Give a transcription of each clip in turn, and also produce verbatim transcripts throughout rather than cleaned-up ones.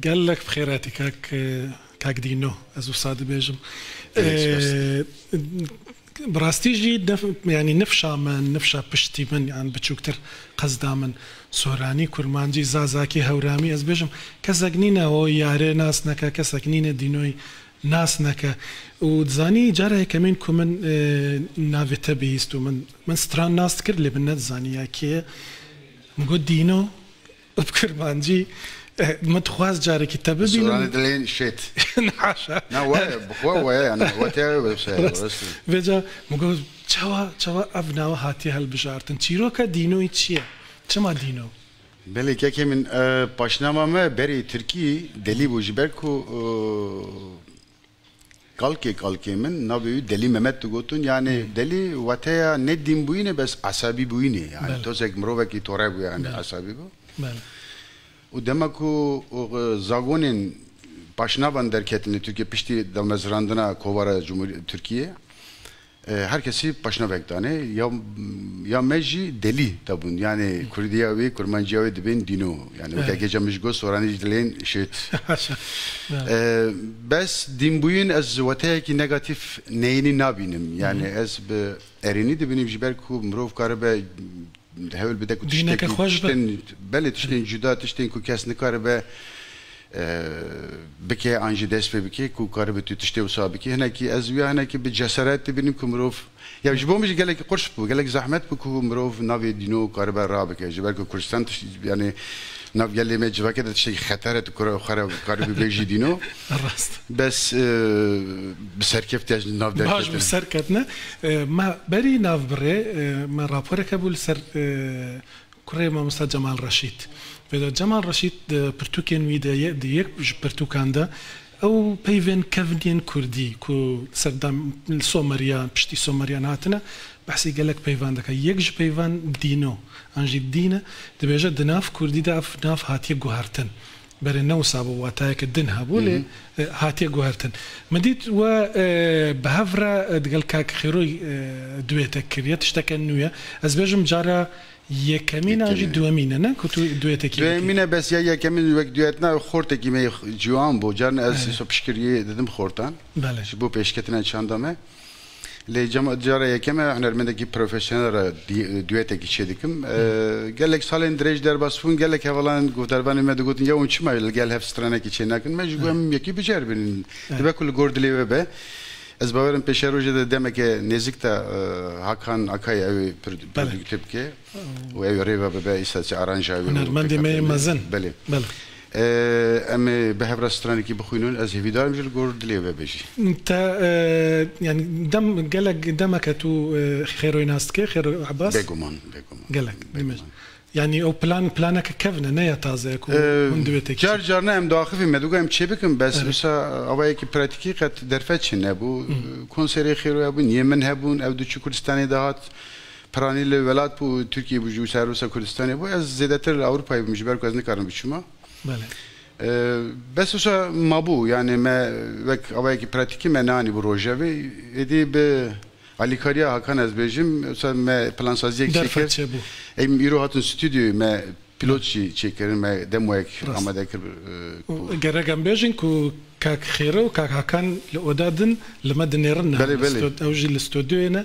Gelek bi xêr hatî kak, kak Dîno, ez wisa dibêjim. Gelek spas. Ee, bi rastî jî nef-, yanî nifşa min, nifşa piştî min, yan biçûktir qezda min, soranî, kurmancî, zazakî, hewramî, ez bêjim, kesek nîne ho yarê nas neke, kesek nîne Dînoyî nas neke. Û dizanî cara yekemîn ku min, e, navê te bihîst û min, min stran nas dikir, lê min nedizaniya kê ye. Min got Dîno, bi kurmancî, e, min dixwest carekî te bibînim. Soranî dilên şêt. Haşa. Na, we, bi xwe we, yani, we te we, we, we, Rast. we. Vêca min got, çawa, çawa ev nawe hatiye hilbijartin? Çîroka Dînoyî çi ye? Çima Dîno? Belê, kekê min, e, paşnama me berê tirkî delî bû, ji ber ku, e, kalkê kalkê min navê wî Delî Mehmet digotin. Yani delî wateya ne dînbûyînê, bes esabîbûyînê. Yani Belê. tozek mirovekî tore bû, yani Belê. esabî bû. Belê. Û dema ku o, e, zagonên paşnavan derketine Tirkiye piştî damezrandina kovara Cumhuriyet Tirkiye, e, her kesî paşnavek dane. Ya, ya me jî Delî dabûn. Yani Kurdiya wê, Kurmanciya wê dibên Dîno. Yani weke Evet. gêca min ji got soranî jî dilên şêt. Haşa. Evet. E, bes dînbûyîn ez wateyekî negatîf neyînî nabînim. Yani Hı hı. ez bi erênî dibînim ji ber ku mirov karibe hewl bide ku Dîneke tiştekî, xweş be. tiştên, belê, tiştên cuda, tiştên ku kes nikaribe, e, bike, an jî dest pê bike, ku karibe tu tiştê wisa bike. Hinekî ez wîya, hinekî bi cesaret dibînim ku mirov, ya ji bo min jî gelekî qurş bû, gelek zehmet bû ku mirov navê Dîno karibe rabike. Ji ber ku Kurdistan tişt-, yani nav gelê me civakê de tiştekî xeter e, tu kura xwe re karibî bêjî Dîno. Rast. Bes, e, bi serkeftiya ji nav Baş derketin. bi serketine. E, me berî nav birê, e, me raporeke bû li ser, e, kurê mamosta Cemal Reşîd. Vêda Cemal Reşîd di pirtûkên wî de ye, di yek ji pirtûkan de ew peyvên kevniyên kurdî ku serdam li Someriyan, piştî Someriyan hatine, behsî gelek peyvan dike. Yek ji peyvan Dîno, an jî Dîn e, dibêje di nav kurdî de ev nav hatiye guhertin. Berê ne wisa bû, wateyeke din hebû, lê, Hı hı. e, hatiye guhertin. Min dît we, e, bi hev re, e, digel kak Xêroy, e, duetek kiriye, tişteke nû ye. Ez bêjim cara yekemîn an jî Yekemîn. duemîn e, ne? Ku tu duetekî dikî. Duemîn e, bes ya yekemîn wek duet na, xortekî me ciwan bû. Carin ez Evet. îso pişkiriyê didim xortan. Belê. Ji bo pêşketina çanda me. Lê cema-, cara yekem e hunermendekî profesyonel re di-, duetekî çêdikim. E, gelek salên dirêj derbas bûn, gelek hevalan guhdarvanê me digotin, ya hûn çima li gel hev stranekî çênakin? Me jî got, Evet. em yekî biceribînin. Evet. Dibe ku li gor dilê we be. Ez bawerim pêşerojê de demeke nêzik de, e, Hakan Akay ew ê pir-, Belê. produkte bike. Û ew ê rêve bibe, îsa çi aranja wê û Hunermendê me yê pêkhatê me. mezin. Belê. Belê. Ee, em ê bi hev re stranekî bixwînin. Ez hêvîdar im jî li gor dilê we bêjî. Te, e, yani dem, gelek demeke tu, e, Xêroyê nas dikê, Xêro Ebas? Bêguman, bêguman. Gelek, Bêguman. demê. Yani ew plan, planeke kevn e, ne ya taze ye ku Ee, hûn duetekî car çêkin. car ne em diaxivîn, me digot em çêbikin, bes Evet. wisa awayekî pratîkî qet derfet çi nebû. Hı. Konserê Xêroya bûn, yê min hebûn, ew diçû Kurdistanê dihat, piranî li welat bû, Tirkiyê bû, ji serwisa Kurdistanê bû. Ez zêdetir li Ewropayê bûm, ji ber ku ez nikarim biçûma. Belê. Ee, bes wisa mabû, yani me wek awayekî pratîkî me neanîbû rojevê. Êdî bi alîkariya Hakan ez bêjim, wisa me plansaziyek Derfet çêkir. çêbû. Em îro hatin stûdyoyê me pilot jî çêkirin, me demoyek Rast. amade kir, e, ku Û gerek em bêjin ku kak Xêro û kak Hakan li oda din li me dinêrin niha Belê, li belê. stod-, ew jî li stûdyoyê ne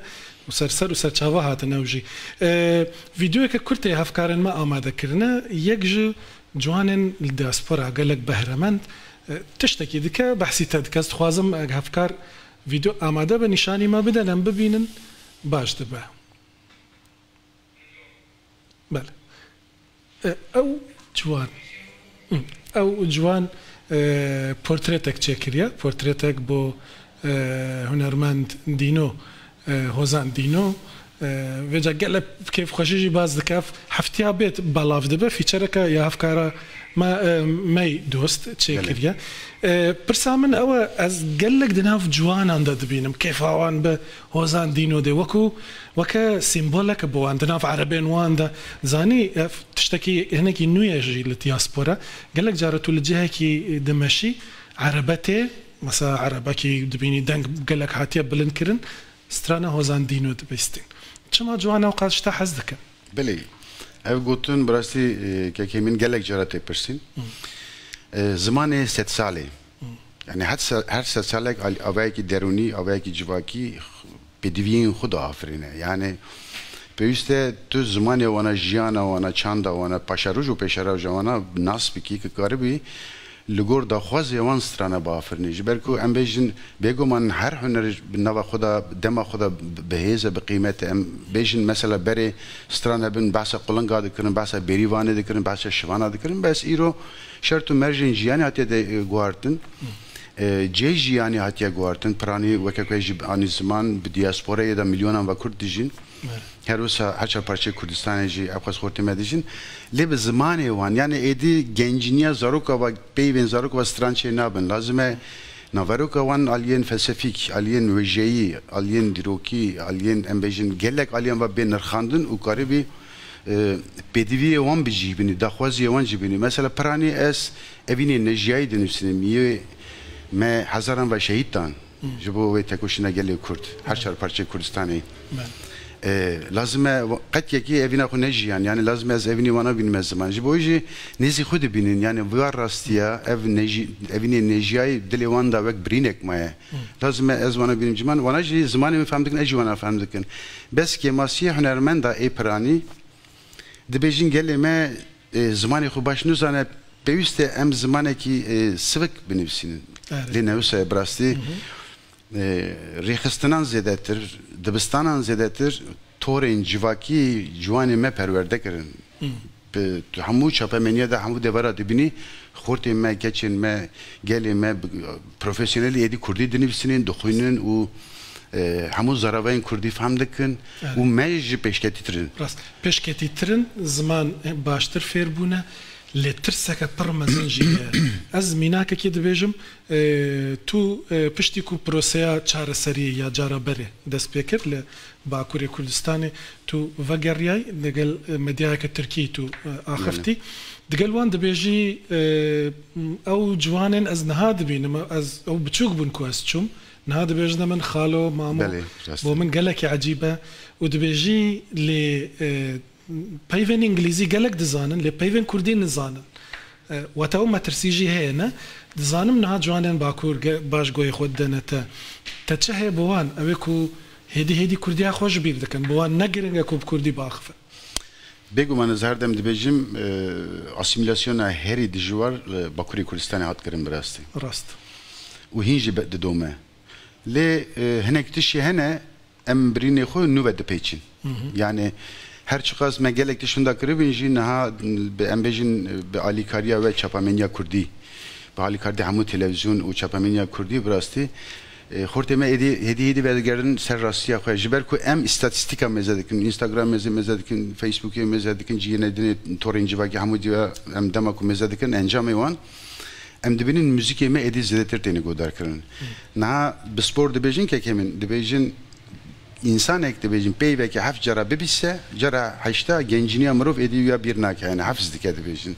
û ser ser û ser çava hatin ew jî. E, vîdeoyeke kurtê hevkarên me amade kirine, yek ji ciwanên li diaspora gelek behremend, e, tiştekî dike, behsî te dike. Ez dixwazim ev hevkar vîdeo amade be, nîşanî me bide, em bibînin, baş dibe. Belê. E, ew ciwan. Hı. Ew ciwan, e, portretek çêkiriye. Portretek bo, e, hunermend Dîno, e, Hozan Dîno. E, vêca gelek kêfxweşî jî baz dike. Ev heftiya bêt belav dibe. Fîçereke ya hevkara me, e, Mey Dost çêkiriye. Belê. E, pirsa min ew e, ez gelek di nav ciwanan de dibînim. Kêfa wan bi Hozan Dîno de. Wekû, weke sîmboleke bo wan. Di nav erebên wan de. Zanî, ev tiştekî hinekî nû ye jî li diaspora. Gelek cara tu li cihekî dimeşî, erebe tê, mesela erebekî dibînî deng gelek hatiye bilind kirin, strana Hozan Dîno dibîstîn. Çima ciwan ew qas ji te hez dikin? Belê. Ev gotin bi rastî, e, kekê min gelek cara tê pirsîn. Hı. E, zimanê sedsalê. Yani her se-, her sedsalek al-, avayekî derûnî, avayekî civakî pêdiviyên xwe diafirîne. Yani pêwîst e tu zimanê wana, jiyana wana, çanda wana, paşeroja û pêşeroja wana nas bikî, ki karibî li gor daxwazê wan strana biafirînî. Ji ber ku em bêjin, bêguman her huner bi nava xwe de, dema xwe de bi hêz e, bi qîmet e. Em bêjin mesela berê stran hebin, behsa qulinga dikirin, behsa bêrîvanê dikirin, behsa şivana dikirin. Bes îro şert û mercên jiyanê hatiye de, e, guhartin. E, cihê jiyanê hatiye guhartin. Piranî weke ku jî anî ziman, bi diasporayê de milyonan ve Kurd dijîn. Evet. Her wisa her çar parçeyê Kurdistanê jî ev xwest xortê me dijîn. Lê bi zimanê wan, yani êdî gencîniya zaroka ve, peyvên zaroka ve stran çê nabin. Lazim e naveroka wan aliyên felsefîk, aliyên wêjeyî, aliyên dîrokî, aliyên, em bêjin, gelek aliyan ve bê nirxandin û karibî, e, pêdiviyê wan bi cî bînî, daxwaziyê wan jî bînî. Mesela piranî ez evînê nejiyayî dinivîsînim. Yê me hezaran ve şehîd dan. Ji bo wê tekoşîna gelê Kurd, her çar parçeyê Kurdistanê. Belê. E, lazim e, qet yekî evîna xwe nejiyan. Yani lazim e ez evînê wana bînim ez ziman. Ji bo wê jî nêzî xwe dibînin. Yani va rastiya, ev nejî-, evînê nejiyayî dilê wan de wek birînek maye. Lazim e ez wana bînim ciman. Wana jî zimanê min fehm dikin, ez jî wana fehm dikin. Bes kêmasiyê hunermenda ê piranî, dibêjin gelê me, e, zimanê xwe baş nizane, pêwîst e em zimanekî, e, sivik binivîsînin. Evet. Lê ne wisa ye bi rastî. E, rêxistinan zêdetir, dibistanan zêdetir, torên civakî ciwanê me perwerde kirin. Bi hemû çapemeniya de, hemû devera dibînî, xortên me, keçên me, gelê me, bi, profesyonelî êdî kurdî dinivîsînin, dixwînin û, e, hemû zaravayên kurdî fehm dikin. Evet. Û me jî pêşketîtir in. Rast. Pêşketîtir in, ziman baştir fêr bûne, lê tirseke pir mezin jî heye. Ez mînakekê dibêjim, e, tu, e, piştî ku proseya çareseriyê ya cara berê dest pê kir li Bakurê Kurdistanê, tu vegeriyay, digel, e, medyayeke tirkî tu, e, axaftî. Belê. Digel wan dibêjî, e, ew ciwanên ez niha dibînim, ez, ew biçûk bûn ku ez çûm. Niha dibêjine min xalo, mamo, Belê, rast e. Bo min gelekî ecîb e. Û dibêjî lê, e, peyvên îngilîzî gelek dizanin, lê peyvên kurdî nizanin. E, wate ew metirsî jî heye, ne? Dizanim niha ciwanên Bakur ge-, baş guhê xwe didene te. Te çi heye bi wan? Ew ê ku hêdî hêdî kurdiya xwe ji bîr dikin. Bi wan ne giring e ku bi kurdî biaxivin. Bêguman ez her dem dibêjim, e, asîmîlasyona herî dijwar li Bakurê Kurdistanê hat kirin bi rastî. Rast. Û hîn jî be-, didome. Lê, e, hinek tiştî hene, em birînê xwe nû ve dipêçin. Hı hı. Yani her çiqas me gelek tişt winda kiribin jî niha bi, em bêjin, bi alîkariya we çapameniya kurdî, bi alîkarî hemû televîzyon û çapameniya kurdî bi rastî, e, xortê me êdî, hêdî hêdî vedigerin ser rastiya xwe. Ji ber ku em îstatîstîka mêze dikin, Instagram mêze, mêze dikin, Facebookê mêze dikin, cihêne dinê torên civakî hemû diya em dema ku mêze dikin, encamê wan, em dibînin muzîkê me êdî zêdetir têne guhdarkirin. Niha bi spor dibêjin kekê min, dibêjin, însanek dibêjin peyveke heft cara bibîse, cara heşta gencîniya mirov êdî ya bîr nake, yani hefz dike dibêjin.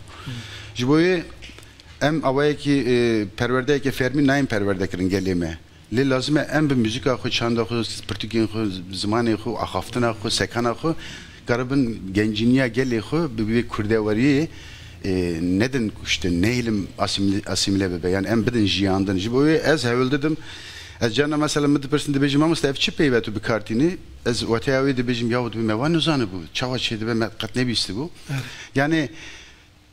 Ji bo wê em awayekî, e, perwerdeyeke fermî nayên perwerde kirin gelê me. Lê lazim e em bi muzîka xwe, çanda xwe, pirtûkên xwe, zimanê xwe, axaftina xwe, sekana xwe karibin gencîniya gelê xwe bi vê kurdewariyê, e, nedin kuştin, nehêlin asîmîle, asîmîle bibe. Yani em bidin jiyandin. Ji bo wê ez hewl didim. Ez carna mesela min dipirsin, dibêjin, "Mamoste, ev çi peyve tu bi kar tînî?" Ez weteya wê dibêjim, "Yaw, dibê me wan nizanibû. Çawa çêdibe, me qet nebîstibû." Evet. Yani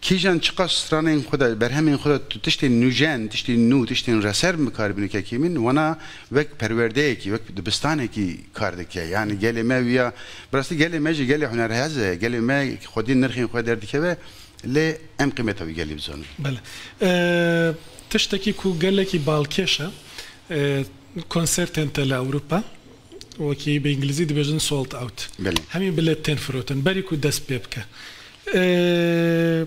kîjan çiqas stranên xwe de, berhemên xwe de tu tiştên nûjen, tiştên nû, tiştên reser bi kar bînî kekê min, wana wek perwerdeyekî, wek dibistanekî kar dike. Yani gelê me wiya, bi rastî gelê me jî gelê hunerhez e, gelê me xwedî nirxên xwe derdikeve, lê em qîmeta wî gelî bizanin. Belê. E, tiştekî ku gelekî balkêş e, e, konsertên te li Ewropa, wekî bi îngilîzî dibêjin sold out. Belê. Hemî bilêt tên firotin, berî ku dest pê bike. E,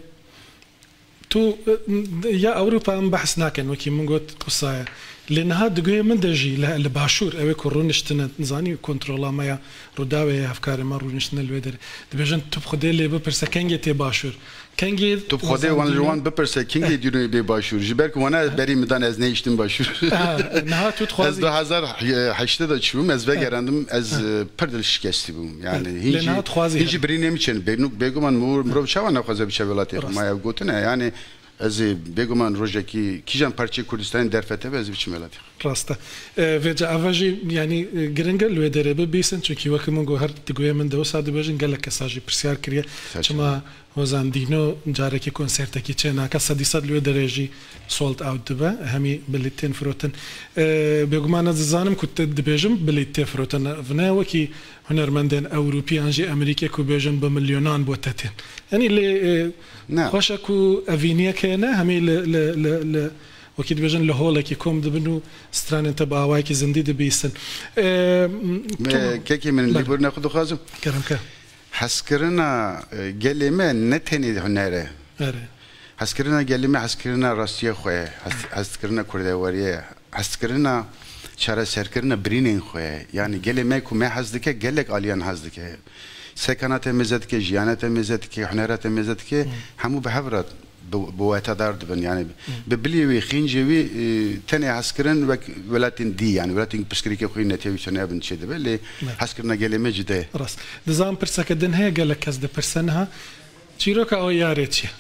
tu, e, ya Ewropa em behs nakin, wekî min got, wisa ye. Lê niha di guhê min de jî li, li başûr, ew ê ku rûniştine, zanî kontrola me ya Rûdawê heye, hevkarê me rûniştine li wê derê. Dibêjin, tu bi Xwedê lê bipirse, kengê tê başûr? Kengê Tu bi Xwedê wan ji wan bipirse, kengê dîrûnê bê başûr? Ji ber ku wana berî min dan ez nehiştim başûr. Ha, niha tu dixwazî Ez du hezar heştê de çûm, ez vegerandim, ez, e, pir dilşikestî bûm. Yani, Evet. hîn Lê jî, niha dixwazî hîn jî herî. birînê min çên. Bênû-, bêguman mor-, mirov çawa naxwaze biçe welatê xwe? Rast. Ma ev gotin e, yani, Ez ê bêguman rojekî kîjan parçeyê Kurdistanê derfete be, ez ê biçim welatê xwe. Rast e. E, vêca eva jî, yanî, e, giring e li wê derê bibîsin, çunkî wekî min got, her digoyê min de wisa dibêjin, gelek kesa jî pirsyar kiriye. Serçe. Çima Hozan Dîno carekî konsertekî çê nake, sedî sed li wê derê jî sold out dibe, hemî bilît tên firotin. E, bêguman ez dizanim ku tu dibêjim bilît tê firotin. Ev ne wekî hunermendên Ewropî an jî Amerîkê ku bêjin bi milyonan bo te tên. Yanî lê, e, Ne. xweş e ku evîniyek heye ne, hemî li, li, li, li, wekî dibêjin li holekî kom dibin û stranên te bi awayekî zindî dibîsin. E, m-, Me, Tom, kekê min, Belê. Lêborîna xwe dixwazim. Kerem ke. Hezkirina, e, gelê me ne tenê huner e. Erê. Hezkirina gelê me hezkirina rastiya xwe ye. Hez-, hezkirina kurdewariyê ye. Hezkirina çareserkirina birînên xwe ye. Yanî gelê me ku me hez dike, gelek aliyan hez dike. Sekana te mêze dike, jiyana te mêze dike, hunera te mêze dike, Hı. hemû bi hev re bi, bi wetedar dibin. Yanî Hı. bi bilî wî, xîncê wî, e, tenê hezkirin wek welatên dî, yanî welatên pirsgirêkê xwe yî netewî tune bin çê dibe, lê Ne. hezkirina gelê me cide ye. Rast. Dizan pirseke din heye, gelek kes dipirse niha. Çîroka O Y R'ê çi ye?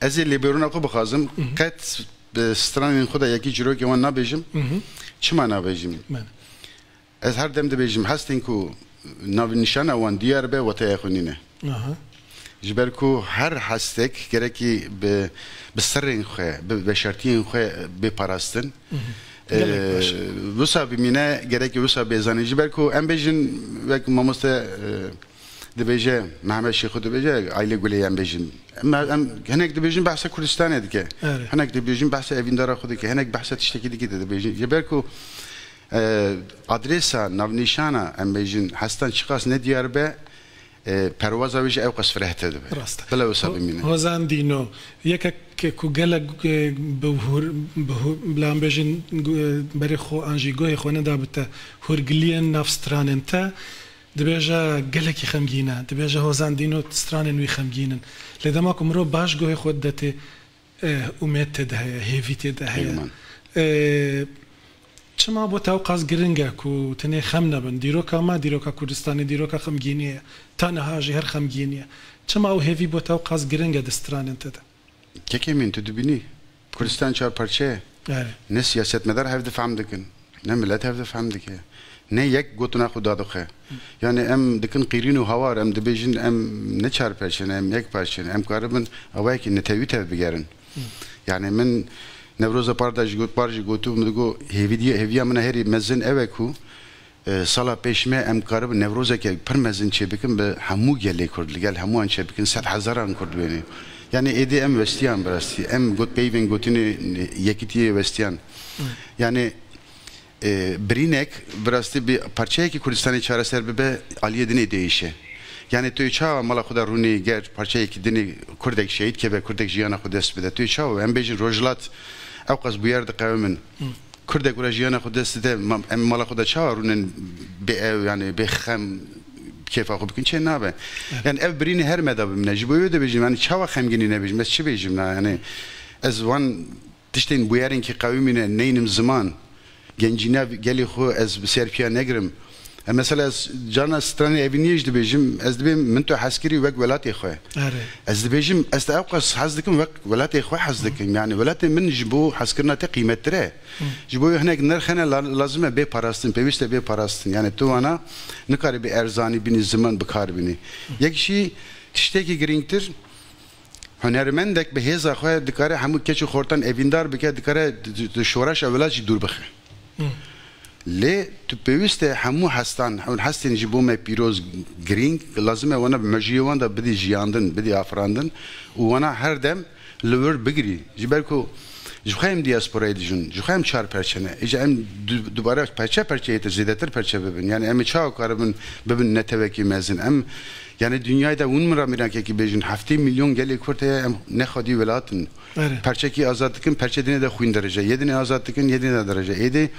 Ez ê lêborîna xwe bixwazim. Hı hı. Qet bi stranên xwe de yekî çîrokê wan nabêjim. Hı hı. Çima nabêjim? Bele. Ez her dem dibêjim, hestên ku navnîşana wan diyar be, weteya xwe nîne. Aha. Ji ber ku her hestek gerekî bi, bi sirrên xwe, bi veşartiyên xwe bê parastin. Hı hı. Gelek Ee, baş. Wisa bimîne, gerekî wisa bê zanîn. Ji ber ku em bêjin, wek mamoste, e, dibêje, Mehmet Şêxo dibêje, aile gulê em bêjin. Em, em hinek dibêjin behsa Kurdistanê dike. Evet. Hinek dibêjin behsa evîndara xwe dike. Hinek behsa tiştekî dikî de dibêjin. Ji ber ku, e, adresa, navnîşana, em bêjin, hestan çiqas nediyar be, e, perwaza wê jî ew qas firehtir dibe. Rast. Bila wisa Ho-, bimîne. Hozan Dîno, yekek ku gelek, e, bi hur-, bi hur-, bila em bêjin, gu-, e, berê xwe an jî guhê xwe neda bi te, hûrgiliyên nav stranên te, dibêje gelekî xemgîn e, dibêje Hozan Dîno stranên wî xemgîn in. Lê dema ku mirov baş guhê xwe dide tê, e, umêd tê de heye, hêvî tê de heye. Bêguman. E, çima bo te ew qas giring e ku tenê xem nebin? Dîroka me, dîroka Kurdistanê, dîroka xemgîniyê ye. Ta niha jî her xemgînî ye. Çima ew hêvî bo te ew qas giring e di stranên te de? Kekê min, tu dibînî, Kurdistan çar parçe ye. Erê. Ne siyasetmedar hev difehm dikin, ne milet hev difehm dike, ne yek gotina xwe dadixe. Yani em dikin qîrîn û hawar, em dibêjin em ne çar parçe ne, em yek parçe ne. Em karibin awayekî netewî tevbigerin. Yani min Newroza par de jî got, par jî gotu, min digo, hêvî diye, hêviya min a herî mezin ew e ku E, sala pêş me em karibin Newrozeke pir mezin çêbikin, bi hemû gelê Kurd, li gel hemûyan çêbikin, sed hezaran Kurd bêne. Yani êdî em westiyan bi rastî, em got peyvên gotinê yekîtiyê westiyan. Yani, e, birînek bi rastî bi parçeyekî Kurdistanê çareser bibe, aliyê dinê değişe. Yani tu çawa mala xwe de rûnî ger parçeyekî dinê Kurdek şehîd keve, Kurdek jiyana xwe dest bide. Tu çawa em bêjin Rojhilat ew qas bûyer diqewimin. Kurdek wira jiyana xwe dest dide, ma-, em mala xwe de çawa rûnin bê ew, yani bê xem kêfa xwe bikin, çê nabe. Evet. Yani ev birînî her me de bimîne. Ji bo wê dibêjim, yani çawa xemgînî nebêjim, ez çi bêjim na, yani ez wan tiştên bûyerên kî qewimîne neynim ziman, gencîna gelê xwe ez bi ser piya negirim. E, mesela ez carna stranê evîniyê jî dibêjim, ez dibêm min tu hez kirî wek welatê xwe. Erê. Ez dibêjim, ez te ew qas hez dikim wek welatê xwe hez dikim. Yani welatê min ji bo hezkirina te qîmettir e. Hı. Ji bo hinek nirx hene la-, lazim e bê parastin, pêwîst e bê parastin. Yani tu wana nikarî bi erzanî bînî, ziman bi kar bînî. Yek jî tiştekî girîngtir, hunermendek bi hêza xwe dikare hemû keç û xortan evîndar bike, dikare di, di, di şoreşa welat jî dûr bixe. Hı. Lê tu pêwîst e hemû hestan, hûn hestên ji bo me pîroz, girîng, lazim e wana bi mejiyê wan de bidî jiyandin, bidî afirandin û wana her dem li wir bigirî. Ji ber ku ji xwe em diasporayê dijin, ji xwe em çar perçe ne. Îca em du-, dubare perçe perçeyê te zêdetir perçe bibin. Yani em ê çawa karibin bibin netewekî mezin? Em, yani dinyayê de hûn min re mîrakekî bêjin, heftê milyon gelê Kurd heye, em ne xwedî welat in. Erê. Perçekî azad dikin, perçe dinê de xwîn derece. Yê dinê azad dikin, yê dinê de derece. Êdî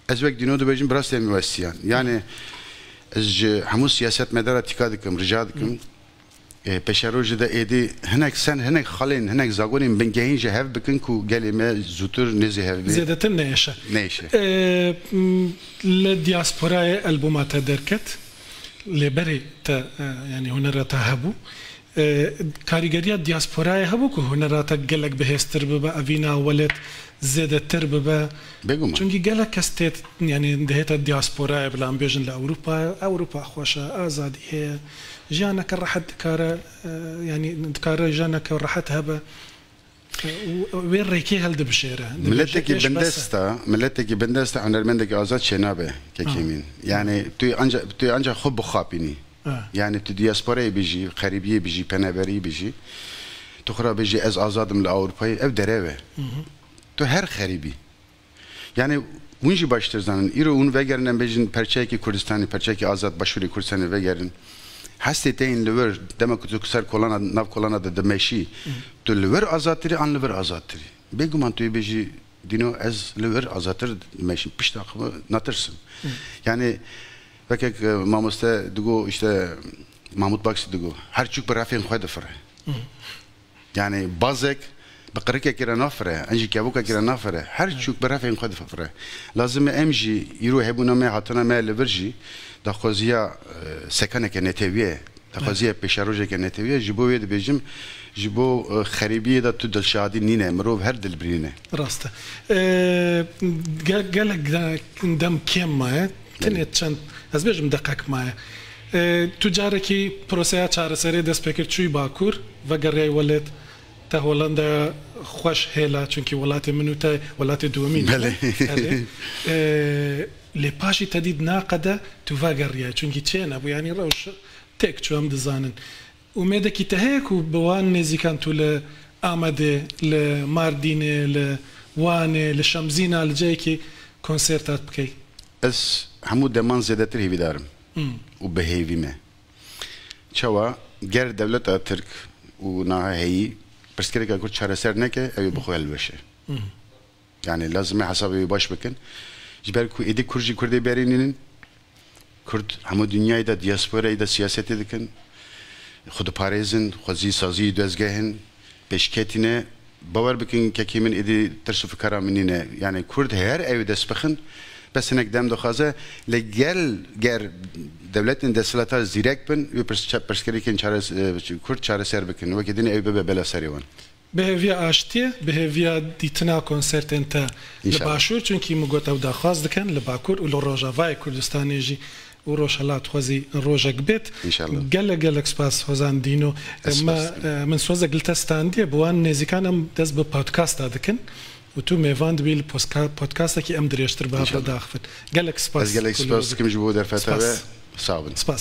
ez wek Dîno dibêjim, bi rastî em westiyan. Yani ez ji hemû siyasetmedara tîka dikim, rica dikim. E, pêşerojê de êdî hinek sen, hinek xalên, hinek zagonên bingehîn ji hev bikin ku gelê me zûtir nêzî hev bê. Zêdetir neyêşe. Neyêşe. E, m, li diasporayê albûma te derket, lê berê te, e, yani hunera te hebû. E, karîgeriya diasporayê hebû ku hunera te gelek bihêztir bibe, evîna welêt zêdetir bibe. Bêguman. Çunkî gelek kes tê, yanî dihête diasporayê, bila em bêjin li Ewropa, Ewropa xweş e, azadî heye, jiyaneke rehet dikare, e, yanî dikare jiyaneke rehet hebe. E, û wê rêkê hildibijêre. Dibêje Miletekî pêş bes e. bindest e, miletekî bindest e, hunermendekî azad çênabe, kekê Ha. min. Yani tu anca, tu anca xwe bixapînî. Ha. Yani tu diasporayê bijî, xerîbiyê bijî, penaberî bijî. Tu xwe re bijî ez azad im li Ewropayê, ev derew e. Hı hı. Tu her xerîbî. Yani hûn jî baştir zanin. Îro hûn vegerin em bêjin perçeyekî Kurdistanê, perçeyekî azad Başûrê Kurdistanê vegerin. Hestê te yên li wir, dema ku tu ser kolana, nav kolana de dimeşî, Hı. tu li wir azadtirî an li vir azadtirî? Bêguman tu yê bêjî, Dîno, ez li wir azadtir dimeşim, pişta xwe natirsim. Hı. Yani wekek, e, mamoste digo, işte Mahmut Baksî digo, her çûk bi refên xwe difire. Hı. Yani bazek bi qirikekî re nafire, en jî kevokekî re nafire. Her çûk bi refên xwe difire. Lazim e em jî îro hebûna me, hatina me li vir jî daxwaziya, e, sekaneke netewî ye. Daxwaziya pêşerojeke netewî ye. Ji bo wê dibêjim, ji bo, e, xerîbiyê de tu dilşadî nîne. Mirov her dil birîne. Rast e. E, ge-, gelek de-, dem kêm maye. Tenê çend, ez bêjim deqek maye. E, tu carekî proseya çareserê dest pê kir, çûyî Bakur, vegeriyayî welêt, te Holandaya xweş hêla, çunkî welatê min û te welatê duwemîn e. Belê. Erê. E, lê paşî te dît naqede tu vegeriyayî, çunkî çê nebû, yanî rewş têk çû, em dizanin. Umêdekî te heye ku bi wan nêzîkan tu li Amedê, li Mardînê, li Wanê, li Şemzîna, li cihekî konsertat bikey? Ez hemû deman zêdetir hêvîdar im Hmm. û bi hêvî me. Çawa? Ger dewleta Tirk û niha heyî pirsgirêka Kurd çareser neke, ew ê bi xwe hilweşe. Hmm. Yani lazim e hesabê wê baş bikin. Ji ber ku êdî Kurd jî Kurdê berî nînin. Kurd hemû dinyayê de, diasporayê de siyasetê dikin. Xwe diparêzin, xwezî sazî dezgehên pêşketî ne. Bawer bikin, kekê min, êdî tirs û fikara min nîne. Yani Kurd her ew dest bixin, bes hinek dem dixwaze. Lê gel ger dewletên desthilatar zîrek bin, wê pirs-, pirsgirêkên çares-, e, Kurd çareser bikin. Wekî din ew bibe bela serê wan. Bi hêviya aştiyê, bi hêviya dîtina konsertên te li İnşallah. Başûr, çunkî min got ew daxwaz dikin li Bakur û li Rojavayê Kurdistanê jî û Rojhilat xwezî rojek bêt. İnşallah. Gelek gelek spas Hozan Dîno. Ez Me, spas dikim. e, min sozek li te standiye, bi wan nêzîkan em dest bi podcasta dikin û tu mêvan dibî li poska-, podcastekî em dirêjtir bi hev re İnşallah. daxivin. Gelek spas. Ez gelek ku li spas wir dikim ji bo derfeta Spas. we. Sağ olun. Spas.